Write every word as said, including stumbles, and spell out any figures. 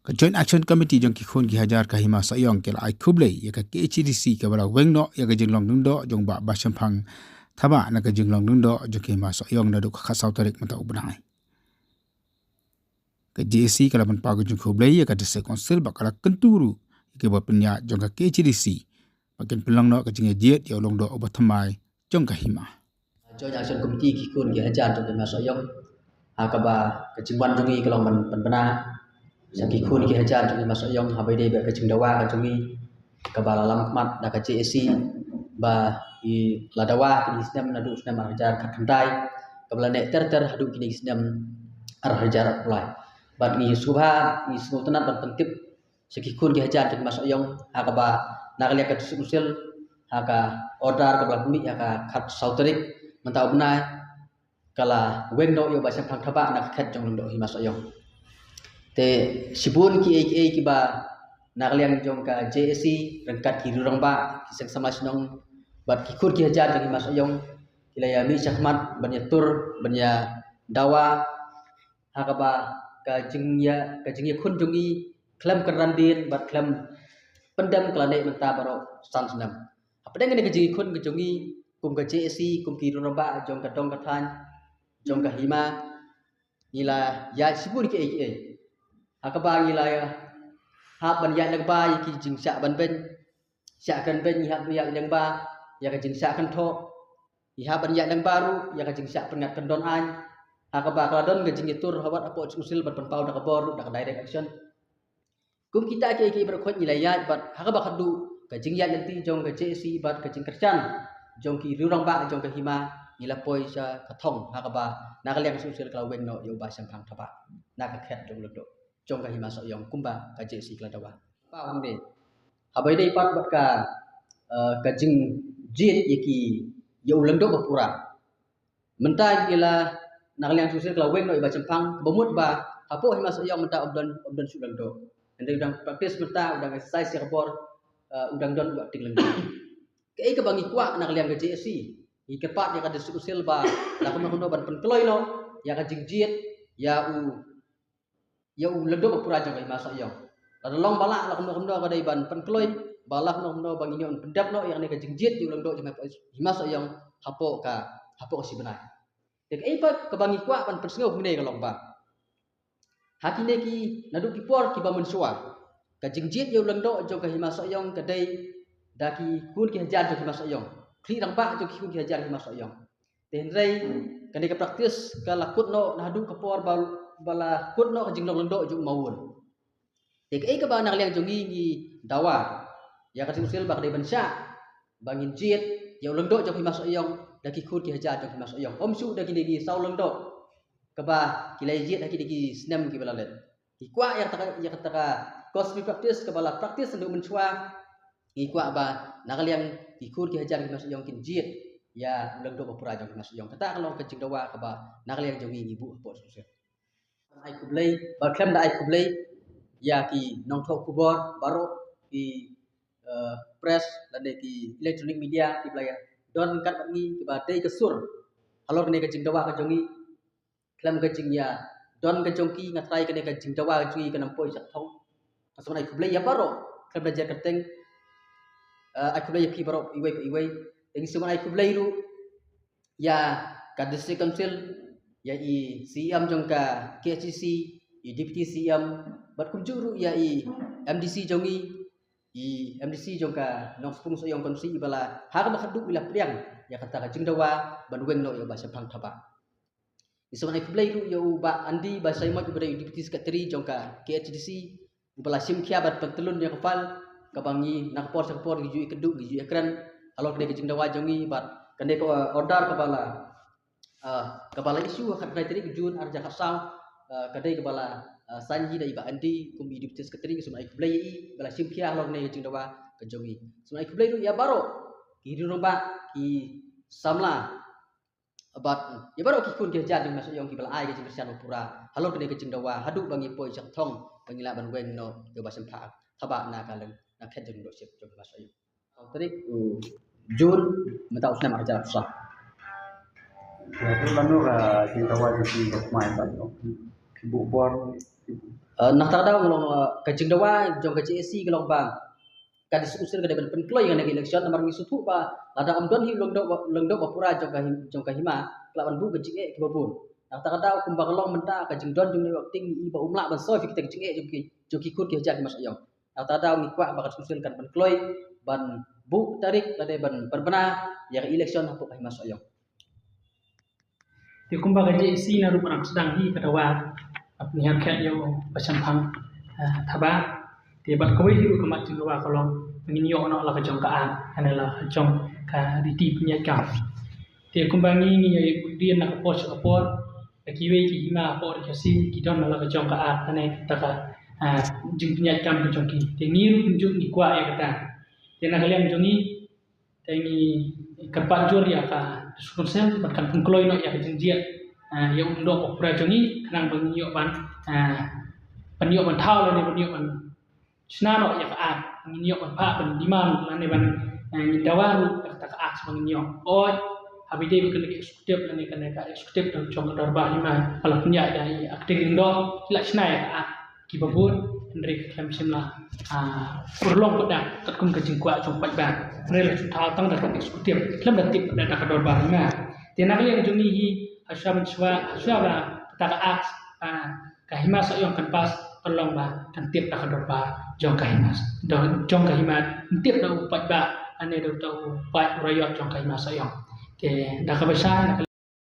Ka Joint Action Committee jong ki khun ki hajar ka Hima Sohiong ki la ai khublei ïa ka K H A D C kaba la weng noh ïa ka jinglong lyngdoh jong Bah Bashemphang Thabah na ka jinglong lyngdoh jong ka Hima Sohiong naduh ka khatsaw tarik mynta u bnai. Ka J A C ka la pynpaw ka jingkhublei ïa ka District Council bad ka la kyntu ruh ïa kiba pynïaid jong ka K H A D C ba kin pynlong noh ka jingïajied ïa u lyngdoh uba thymmai jong ka hima. Joint Action Committee ki khun ki hajar jong ka Hima Sohiong, ha kaba ka jingwan jong ngi ka long ban pynbna sha ki khun ki hajar jong ka Hima Sohiong, haba ïadei bad ka jingdawa ka jong ngi kaba la lam khmat da ka J A C ba ki la dawa kine ki snem naduh u snem ar hajar khatkhyndai, kaba la neh ter ter haduh kine ki snem ar hajar arphew lai. Bad ngi sngewbha, ngi sngewtynnat ban pyntip sha ki khun ki hajar jong ka Hima Sohiong, ha kaba na ka liang ka District Council, ha ka order kaba la pynmih ha ka khatsaw tarik mynta u bnai, ka la weng noh ïa u Bah Shemphang Thabah na ka khet jong u lyngdoh Hima Sohiong. Te shibun kiei kiei kiba na ka liang jong ka J A C ryngkat ki rangbah, ki seng samla shnong bad ki khun ki hajar jong ka Hima Sohiong ki la ïa mih shakhmat ban ïatur, ban ïa dawa, ha kaba ka jingïa, ka jingïakhun jong ngi khlem kynran dien bad khlem pyndem ka la neh mynta baroh san snem. Hapdeng kane ka jingïakhun ka jong ngi kum ka J A C, kum ki rangbah jong ka dong ka thaiñ, jong ka hima, ngi la ïaid shibun kiei kiei, ha kaba ngi la ïa hap ban ïaid lyngba ïa ki jingshah ban beiñ, shah kren beiñ, ngi hap ban ïaid lyngba ïa ka jingshah kynthoh, ngi hap ban ïaid lyngba ruh ïa ka jingshah pynngat kyndon aiñ, ha kaba ka la don ka jingïatur ha wat hapoh District Council ban pynpaw da ka bor ruh da ka direct action. Kum kita kiei kiei baroh khoit ngi la ïaid bad ha kaba khatduh ka jingïaid lynti jong ka J A C bad ka jingkyrshan jong ki rangbah jong ka hima, ngi la poi sha ka thong ha kaba na ka liang ka District Council ka la weng noh ïa u Bah Shemphang Thabah na ka khet jong u lyngdoh jong ka Hima Sohiong kumba ka J A C ka la dawa. Haba ïadei pat bad ka, eh, ka jingjied ïa ki, ïa u lyngdoh ba pura, mynta ngi la, na ka liang District Council ka la weng noh ïa u Bah Shemphang, kaba mut ba hapoh Hima Sohiong mynta um don, um don shuh lyngdoh. Hynrei u dang practice mynta, u dang exercise ïa ka bor, eh, u dang don u bah tieng lyngdoh. Kaei kaba ngi kwah na ka liang ka J A C, ngi kyrpad ïa ka District Council ba la kumno kumno ban pynkloi noh ïa ka jingjied ïa u, ïa u lyngdoh ba pura jong ka Hima Sohiong. Lada long ba lah, la kumno kumno ka dei ban pynkloi, ba la kumno kumno ba ngin ïoh ban pyndep noh ïa kane ka jingjied ïa u lyngdoh jong ka Hima Sohiong hapoh ka, hapoh ka shi bnai. Te kaei pat kaba ngi kwah ban pynsngew hangne ka long ba ha kine ki, naduh ki por kiba mynshuwa, ka jingjied ïa u lyngdoh jong ka Hima Sohiong ka dei da ki khun ki hajar jong ka Hima Sohiong, khlieh rangbah jong ki khun ki hajar Hima Sohiong. Te hynrei kane ka practice ka la kut noh naduh ka por ba, ba la kut noh ka jinglong lyngdoh jong u Mawun. Te kaei kaba na ka liang jong ngi ngi dawa ïa ka District Council ba ka dei ban shah ba ngin jied ïa u lyngdoh jong ka Hima Sohiong da ki khun ki hajar jong ka Hima Sohiong, ym shuh da kine ki saw lyngdoh kaba ki la jied ha kine ki snem kiba la leit. Ngi kwah ïa kata ka, ïa kata ka customary practice kaba la practice naduh mynshuwa, ngi kwah ba na ka liang ki khun ki hajar ki Hima Sohiong kin jied ïa u lyngdoh ba pura jong ki Hima Sohiong. Kata ka long ka jingdawa kaba na ka liang jong ngi ngi buh hapoh District Council. Ai khublei, ba khlem da ai khublei ïa ki nongthoh khubor baroh, ki, eh, press lane ki electronic media kiba la ïa don ryngkat bad ngi, kiba dei ka sur halor kane ka jingdawa ka jong ngi. Khlem ka jingïadon ka jong ki, nga trai kane ka jingdawa ka jong ngi kan ym poi sha ka thong. Nga sngewbha ai khublei ïa baroh khlem da jer kyrteng. Eh, ai khublei ïa phi baroh iwei pa iwei. Te ngi sngewbha ai khublei ruh ïa ka District Council, ïa i C E M jong ka K H A D C, i Deputy C E M, bad kumjuh ruh ïa i M D C jong ngi, i M D C jong ka Nongspung Sohiong Constituency, iba la ha kaba khatduh i la pdiang ïa kata ka jingdawa ban weng noh ïa u Bah Shemphang Thabah. Ngi sngewbha ai khublei ruh ïa u Bah Andy Basaiawmoit uba dei u Deputy Secretary jong ka K H A D C, uba la shim khia bad pyntyllun ïa ka file kaba ngi na ka por sha ka por ngi ju ïakynduh, ngi ju ïakren halor kane ka jingdawa jong ngi bad kane ka, uh, order kaba la, uh, kaba la issue ha khatkhyndai tarik June arhajar khatsaw, uh, ka dei kaba la, uh, sign hi da i Bah Andy kum i Deputy Secretary. Ngi sngewbha ai khublei ïa i ba la shim khia halor kane ka jingdawa ka jong ngi. Sngewbha ai khublei ruh ïa baroh ki rangbah, ki samla bad ïa baroh ki khun ki hajar jong ka Hima Sohiong kiba la ai ka jingkyrshan ba pura halor kane ka jingdawa haduh ba ngi poi sha ka thong ba ngin lah ban weng noh ïa u Bah Shemphang Thabah na ka lyng, na khet jong u lyngdoh jong ka Hima Sohiong. Tarik u June mynta u snem arhajar arphew saw. Ïa, tu lano ka jingdawa jong ki ba kmai ba ki buh bor, Uh, na kata ka daw ngi long, uh, ka jingdawa jong ka J A C ka long ba ka dei suk suk ka dei ban pynkloi ïa kane ka election, namar ngi sngewthuh ba lada ym don hi lyngdoh ba, lyngdoh ba pura jong ka him-, jong ka hima, ka lah ban buh ka jingeh kiba bun. Na kata ka daw kumba ka long mynta ka jingdon jong ngi, ïoh ting ngi i ba um lah ban soi ïa kita ka jingeh jong ki, jong ki khun ki hajar ki hima Sohiong. Na kata ka daw ngi kwah ba ka dei suk suk kan pynkloi ban buh tarik lane ban pynbna ïa ka election hapoh ka hima Sohiong. Te kumba ka J A C na ruh ka dang sdang hi ka dawa, ap ni har khat ïa u Bah Shemphang, ah, Thabah. Te bad kawei hi ruh ka mat jingdawa ka long ba ngin ïoh noh la ka jong ka art, lane la ka jong ka riti pynïaid kam. Te kumba ngi, ngi ïa bud dien na ka por sha ka por, la kiwei ki hima hapoh Ri Khasi ki don la ka jong ka art, lane kata ka, ah, jingpynïaid kam ka jong ki. Te ngi ruh kumjuh ngi kwah ïa kata. Te na ka liang jong ngi, te ngi kyrpad jur ïa ka District Council ban kan pynkloi noh ïa ka jingjied, ah, ïa u lyngdoh ba pura jong ngi khnang ba ngin ïoh ban, ah, ban ïoh ban thaw lane ban ïoh ban shna noh ïa ka art, ngin ïoh ban phah ban demand lane ban, ah, ngin dawa ruh ïa kata ka art ba ngin ïoh. Oi, haba dei ba kane ka executive lane kane ka executive da jong ka dorbar hima ba la pynïaid da i Acting Lyngdoh ki la shna ïa ka art kiba bun, hynrei ka khlem shym la, ah, urlong pat da katkum ka jingkwah jong u paidbah. Hynrei la shu thaw tang da ka executive, khlem da tip pat da ka dorbar hima. Te na ka liang jong ngi hi, ha shuwa mynshuwa, ha shuwa ba kata ka art, ah, ka hima Sohiong kan pass, kan long ba kan tip da ka dorbar jong ka hima, jong ka hima, tip da u paidbah, lane da u paid u raiot jong ka hima Sohiong. Te da kaba shai na ka